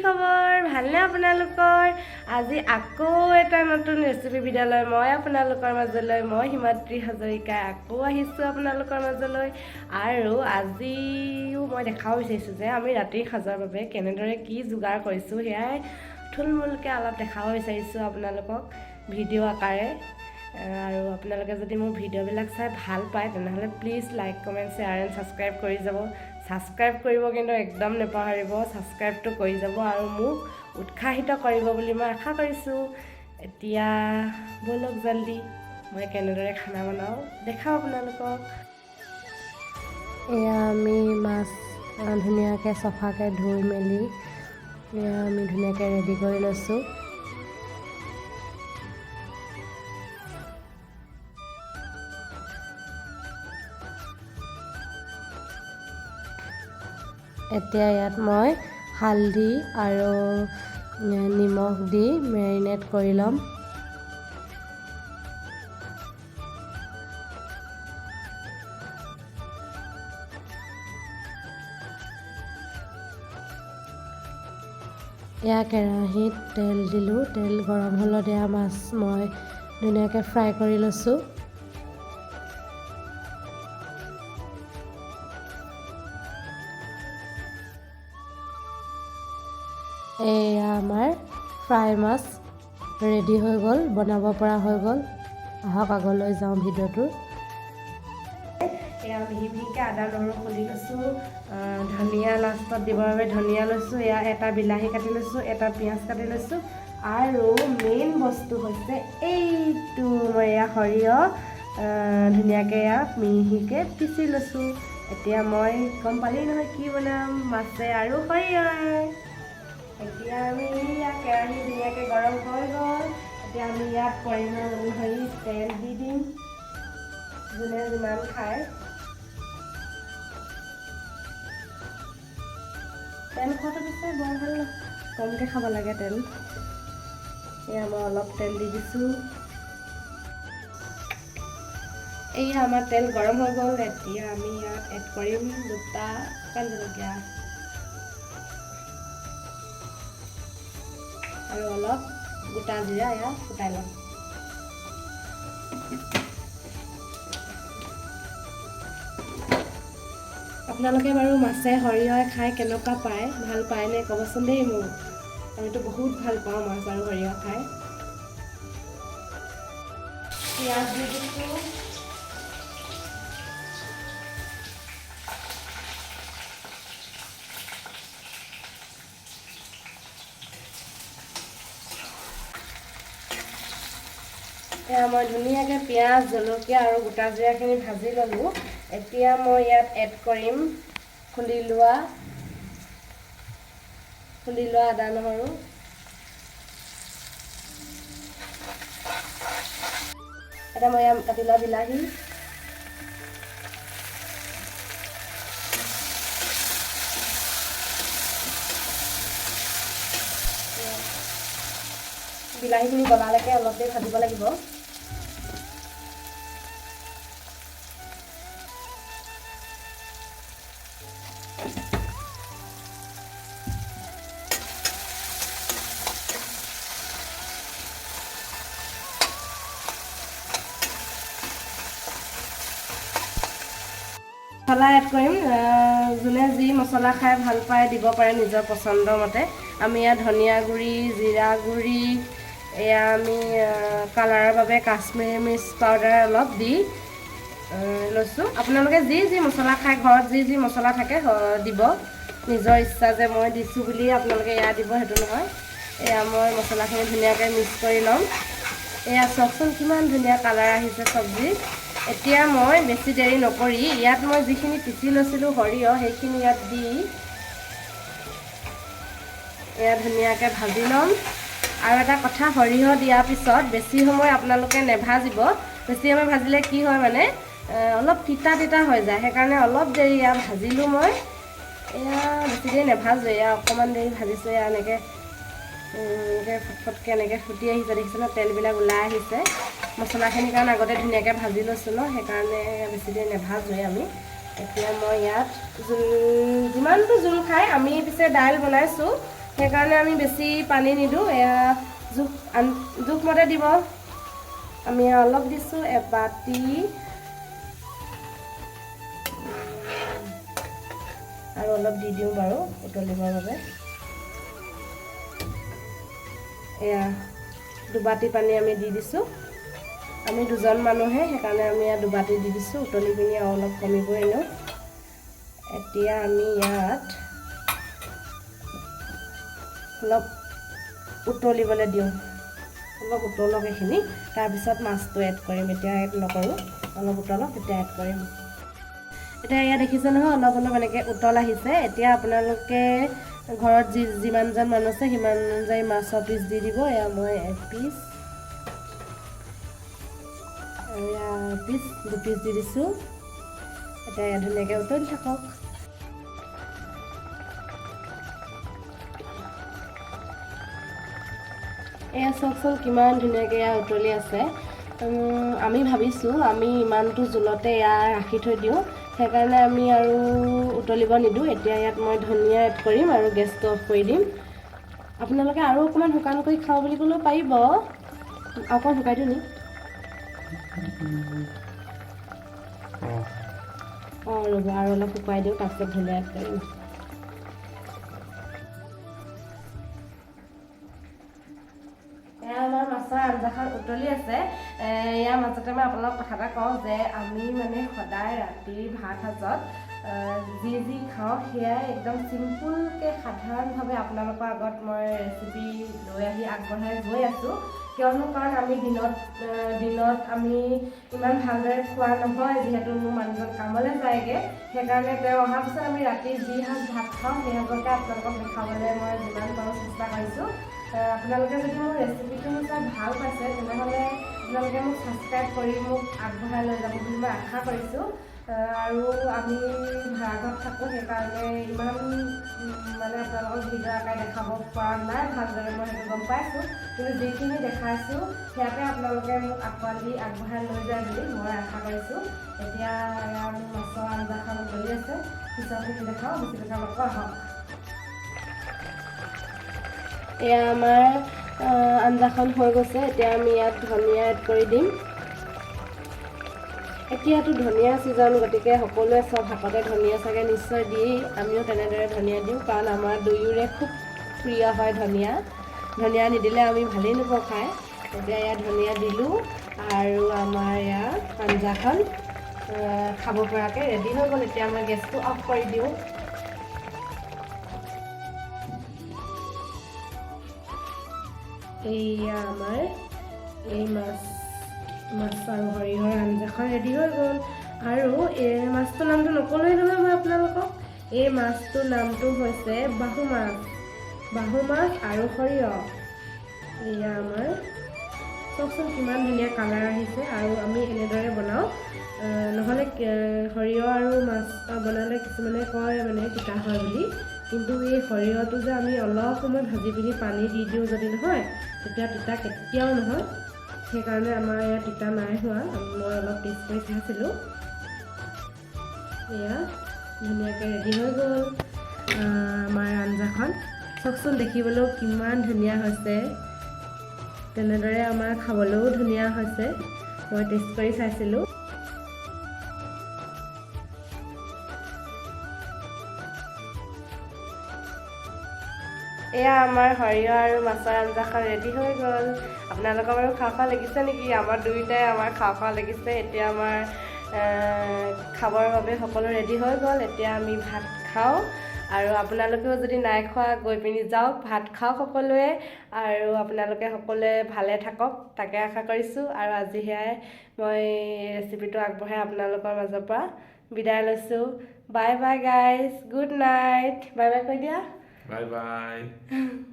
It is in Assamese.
খবৰ ভালনে আপোনালোকৰ? আজি আকৌ এটা নতুন ৰেচিপি ভিডিঅ'লৈ মই আপোনালোকৰ মাজলৈ, মই হিমাদ্ৰী হাজৰিকাই আকৌ আহিছোঁ আপোনালোকৰ মাজলৈ। আৰু আজিও মই দেখাব বিচাৰিছোঁ যে আমি ৰাতিৰ সাজৰ বাবে কেনেদৰে কি যোগাৰ কৰিছোঁ, সেয়াই থুলমূলকৈ অলপ দেখাব বিচাৰিছোঁ আপোনালোকক ভিডিঅ' আকাৰে। আৰু আপোনালোকে যদি মোৰ ভিডিঅ'বিলাক চাই ভাল পায়, তেনেহ'লে please like, comment, share and subscribe কৰি যাব। ছাবস্ক্ৰাইব কৰিব কিন্তু একদম নেপাহৰিব। ছাবস্ক্ৰাইবটো কৰি যাব আৰু মোক উৎসাহিত কৰিব বুলি মই আশা কৰিছোঁ। এতিয়া ব'লক জল্দি, মই কেনেদৰে খানা বনাওঁ দেখাওঁ আপোনালোকক। এয়া আমি মাছ ধুনীয়াকৈ চফাকৈ ধুই মেলি এয়া আমি ধুনীয়াকৈ ৰেডি কৰি লৈছোঁ। এতিয়া ইয়াত মই হালধি আৰু নিমখ দি মেৰিনেট কৰি ল'ম। এয়া কেৰাহীত তেল দিলোঁ। তেল গৰম হ'লত এয়া মাছ মই ধুনীয়াকৈ ফ্ৰাই কৰি লৈছোঁ। এয়া আমাৰ ফ্ৰাই মাছ ৰেডি হৈ গ'ল, বনাব পৰা হৈ গ'ল। আহক, আগলৈ যাওঁ ভিডিঅ'টোৰ। এয়া মিহি মিহিকৈ আদা নহৰু খুন্দি লৈছোঁ। ধনিয়া লাষ্টত দিবৰ বাবে ধনিয়া লৈছোঁ। এয়া এটা বিলাহী কাটি লৈছোঁ, এটা পিঁয়াজ কাটি লৈছোঁ আৰু মেইন বস্তু হৈছে এইটো, মই এয়া সৰিয়হ ধুনীয়াকৈ এয়া মিহিকৈ পিচি লৈছোঁ। এতিয়া মই গম পালেই নহয় কি বনাম, মাছে আৰু সৰিয়হে। এতিয়া আমি ইয়াত কেৰাহী ধুনীয়াকৈ গৰম হৈ গ'ল। এতিয়া আমি ইয়াত পৰিমাণ অনুসৰি তেল দি দিম, যোনে যিমান খায়। তেল খোৱাটো পিছে বৰ ভাল নহয়, কমকৈ খাব লাগে তেল। এয়া মই অলপ তেল দি দিছোঁ। এয়া আমাৰ তেল গৰম হৈ গ'ল। এতিয়া আমি ইয়াত এড কৰিম দুটা শুকান জলকীয়া আৰু অলপ গোটা জিৰা। এয়া ফুটাই ল'ম। আপোনালোকে বাৰু মাছে সৰিয়হে খাই কেনেকুৱা পায়, ভাল পায়নে, ক'বচোন দেই মোক। আমিতো বহুত ভাল পাওঁ মাছ আৰু সৰিয়হ খাই। পিঁয়াজ দি দিছোঁ। এয়া মই ধুনীয়াকৈ পিঁয়াজ, জলকীয়া আৰু গোটা জিৰাখিনি ভাজি ল'লোঁ। এতিয়া মই ইয়াত এড কৰিম খুন্দি লোৱা আদা নহৰু। এতিয়া মই ইয়াত কাটি লোৱা বিলাহী, বিলাহীখিনি গলালৈকে অলপ দেৰি ভাজিব লাগিব। মছলা এড কৰিম। যোনে যি মছলা খাই ভাল পায় দিব পাৰে নিজৰ পচন্দৰ মতে। আমি ইয়াত ধনিয়া গুড়ি, জিৰা গুড়ি, এয়া আমি কালাৰৰ বাবে কাশ্মীৰী মিৰ্চ পাউডাৰ অলপ দি লৈছোঁ। আপোনালোকে যি যি মছলা খায়, ঘৰত যি যি মছলা থাকে দিব। নিজৰ ইচ্ছা যে মই দিছোঁ বুলি আপোনালোকে এয়া দিব সেইটো নহয়। এয়া মই মছলাখিনি ধুনীয়াকৈ মিক্স কৰি ল'ম। এয়া চাওকচোন, কিমান ধুনীয়া কালাৰ আহিছে চব্জি। এতিয়া মই বেছি দেৰি নকৰি ইয়াত মই যিখিনি পিচি লৈছিলোঁ সৰিয়হ, সেইখিনি ইয়াত দি এয়া ধুনীয়াকৈ ভাজি ল'ম। আৰু এটা কথা, সৰিয়হ দিয়াৰ পিছত বেছি সময় আপোনালোকে নেভাজিব। বেছি সময় ভাজিলে কি হয় মানে অলপ তিতা তিতা হৈ যায়। সেইকাৰণে অলপ দেৰি এয়া ভাজিলোঁ মই। এয়া বেছি দেৰি নেভাজোঁ, এয়া অকণমান দেৰি ভাজিছোঁ। এয়া এনেকৈ ফটফটকৈ এনেকৈ ফুটি আহিছে, দেখিছে ন? তেলবিলাক ওলাই আহিছে মছলাখিনি, কাৰণ আগতে ধুনীয়াকৈ ভাজি লৈছোঁ ন, সেইকাৰণে বেছি দেৰি নেভাজোঁৱে আমি। এতিয়া মই ইয়াত জোল, যিমানটো জোল খায়, আমি পিছে দাইল বনাইছোঁ। সেইকাৰণে আমি বেছি পানী নিদিওঁ। এয়া জোখ জোখমতে দিব। আমি অলপ দিছোঁ, এবাতি আৰু অলপ দি দিওঁ বাৰু উতলিবৰ বাবে। এয়া দুবাতি পানী আমি দি দিছোঁ। আমি দুজন মানুহে, সেইকাৰণে আমি ইয়াত দুবাতি দি দিছোঁ। উতলি পিনি আৰু অলপ কমিবই এনেও। এতিয়া আমি ইয়াত অলপ উতলিবলৈ দিওঁ। অলপ উতলক এইখিনি, তাৰপিছত মাছটো এড কৰিম। এতিয়া এড নকৰোঁ, অলপ উতলক, তেতিয়া এড কৰিম। এতিয়া এয়া দেখিছে নহয়, অলপ অলপ এনেকৈ উতল আহিছে। এতিয়া আপোনালোকে ঘৰত যিমানজন মানুহ আছে সিমান অনুযায়ী মাছৰ পিচ দি দিব। এয়া মই এপিচ, এয়া এপিচ, দুপিচ দি দিছোঁ। এতিয়া এয়া ধুনীয়াকৈ উতলি থাকক। এয়া চাওকচোন, কিমান ধুনীয়াকৈ এয়া উতলি আছে। আমি ভাবিছোঁ আমি ইমানটো জোলতে এয়া ৰাখি থৈ দিওঁ, সেইকাৰণে আমি আৰু উতলিব নিদিওঁ। এতিয়া ইয়াত মই ধনিয়া এড কৰিম আৰু গেছটো অফ কৰি দিম। আপোনালোকে আৰু অকণমান শুকান কৰি খাওঁ বুলি ক'লেও পাৰিব। অকণমান শুকাই দিওঁ নি? অঁ, ৰ'ব, আৰু অলপ শুকুৱাই দিওঁ, তাৰপিছত ধনিয়া এড কৰিম। এয়া আমাৰ মাছৰ আঞ্জাখন উতলি আছে। ইয়াৰ মাজতে মই আপোনালোকক কথা এটা কওঁ যে আমি মানে সদায় ৰাতিৰ ভাত সাজত যি যি খাওঁ সেয়াই একদম চিম্পুলকৈ সাধাৰণভাৱে আপোনালোকৰ আগত মই ৰেচিপি লৈ আহি আগবঢ়াই গৈ আছোঁ। কিয়নো কাৰণ আমি দিনত আমি ইমান ভালদৰে খোৱা নহয়, যিহেতু মোৰ মানুহজন কামলৈ যায়গৈ। সেইকাৰণে তেওঁ অহাৰ পিছত আমি ৰাতি যি সাজ ভাত খাওঁ সেই সাজকে আপোনালোকক দেখাবলৈ মই যিমান পাৰোঁ চেষ্টা কৰিছোঁ। আপোনালোকে যদি মোৰ ৰেচিপিটো চাই ভাল পাইছে, তেনেহ'লে আপোনালোকে মোক ছাবস্ক্ৰাইব কৰি মোক আগবঢ়াই লৈ যাব বুলি মই আশা কৰিছোঁ। আৰু আমি ভাড়াঘৰত থাকোঁ, সেইকাৰণে ইমান মানে আপোনালোকক ভিডিঅ' আকাৰে দেখাব পৰা নাই ভালদৰে, মই সেইটো গম পাইছোঁ। কিন্তু যিখিনি দেখাইছোঁ সেয়াতে আপোনালোকে মোক আঁকোৱালি আগবঢ়াই লৈ যায় বুলি মই আশা কৰিছোঁ। এতিয়া এয়া মোৰ মাছৰ আঞ্জাখন উতলি আছে, পিছৰখিনি দেখাওঁ, বেছি কথা নকওঁ, আহক। এয়া আমাৰ আঞ্জাখন হৈ গৈছে। এতিয়া আমি ইয়াত ধনিয়া এড কৰি দিম। এতিয়াতো ধনিয়া ছিজন, গতিকে সকলোৱে চব শাকতে ধনিয়া চাগে নিশ্চয় দিয়েই। আমিও তেনেদৰে ধনিয়া দিওঁ, কাৰণ আমাৰ দুয়োৰে খুব প্ৰিয় হয় ধনিয়া। ধনিয়া নিদিলে আমি ভালেই নাপাওঁ খাই। এতিয়া ইয়াত ধনিয়া দিলোঁ আৰু আমাৰ ইয়াৰ আঞ্জাখন খাব পৰাকৈ ৰেডি হৈ গ'ল। এতিয়া মই গেছটো অফ কৰি দিওঁ। এইয়া আমাৰ এই মাছ মাছ আৰু সৰিয়হৰ আঞ্জাখন ৰেডি হৈ গ'ল। আৰু এই মাছটোৰ নামটো নক'লোৱেই নহয় মই আপোনালোকক। এই মাছটোৰ নামটো হৈছে বাহু মাছ। বাহু মাছ আৰু সৰিয়হ। এয়া আমাৰ চাওকচোন, কিমান ধুনীয়া কালাৰ আহিছে। আৰু আমি এনেদৰে বনাওঁ, নহ'লে সৰিয়হ আৰু মাছ বনালে কিছুমানে কয় মানে তিতা হয় বুলি, কিন্তু এই সৰিয়হটো যে আমি অলপ সময় ভাজি পিনি পানী দি দিওঁ যদি নহয়, তেতিয়া তিতা কেতিয়াও নহয়। সেইকাৰণে আমাৰ ইয়াত তিতা নাই হোৱা। মই অলপ টেষ্ট কৰি চাইছিলোঁ। এয়া ধুনীয়াকৈ ৰেডি হৈ গ'ল আমাৰ আঞ্জাখন। চাওকচোন, দেখিবলৈও কিমান ধুনীয়া হৈছে, তেনেদৰে আমাৰ খাবলৈও ধুনীয়া হৈছে। মই টেষ্ট কৰি চাইছিলোঁ। এয়া আমাৰ সৰিয়হ আৰু মাছৰ আঞ্জাখন ৰেডি হৈ গ'ল। আপোনালোকৰ বাৰু খাওঁ খাওঁ লাগিছে নেকি? আমাৰ দুয়োটাই আমাৰ খাওঁ খাওঁ লাগিছে। এতিয়া আমাৰ খাবৰ বাবে সকলো ৰেডি হৈ গ'ল। এতিয়া আমি ভাত খাওঁ। আৰু আপোনালোকেও যদি নাই খোৱা, গৈ পিনি যাওক, ভাত খাওক সকলোৱে। আৰু আপোনালোকে সকলোৱে ভালে থাকক তাকে আশা কৰিছোঁ। আৰু আজি সেয়াই মই ৰেচিপিটো আগবঢ়াই আপোনালোকৰ মাজৰ পৰা বিদায় লৈছোঁ। Bye bye guys, good night. Bye bye কৈ দিয়া। Bye bye.